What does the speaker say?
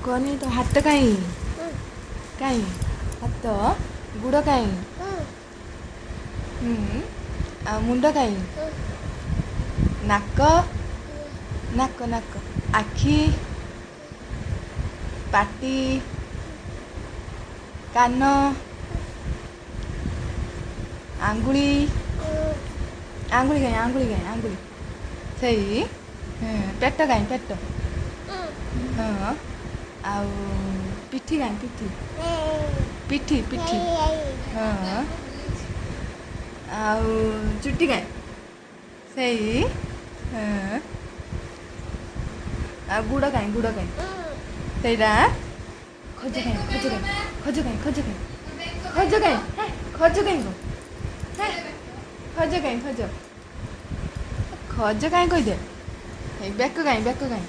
କହନି ତୋ ହାତ କାଇଁ? କାଇଁ ହାତ? ଗୁଡ଼ କାଇଁ? ଆଉ ମୁଣ୍ଡ କାଇଁ? ନାକ, ନାକ, ନାକ, ଆଖି, ପାଟି, କାନ, ଆଙ୍ଗୁଳି। ଆଙ୍ଗୁଳି କାଇଁ? ଆଙ୍ଗୁଳି କାଇଁ? ଆଙ୍ଗୁଳି ସେଇ। ପେଟ କାଇଁ? ପେଟ। ହଁ, ଆଉ ପିଠି କାଇଁ? ପିଠି, ପିଠି, ପିଠି। ହଁ, ଆଉ ଚୁଟି କାଇଁ? ସେଇ। ହଁ, ଆଉ ଗୁଡ଼ କାଇଁ? ଗୁଡ଼ କାଇଁ? ସେଇଟା। ଖଜ କାଇଁ? ଖଜ କାଇଁ? ଖଜ କାଇଁ? ଖଜ କାଇଁ? ଖଜ କାଇଁ? ଖଜ କାଇଁ? ଖଜ କାଇଁ? ଖଜ, ଖଜ କାଇଁ କହିଦେ। ଏଇ ବେକ କାଇଁ? ବେକ କାଇଁ?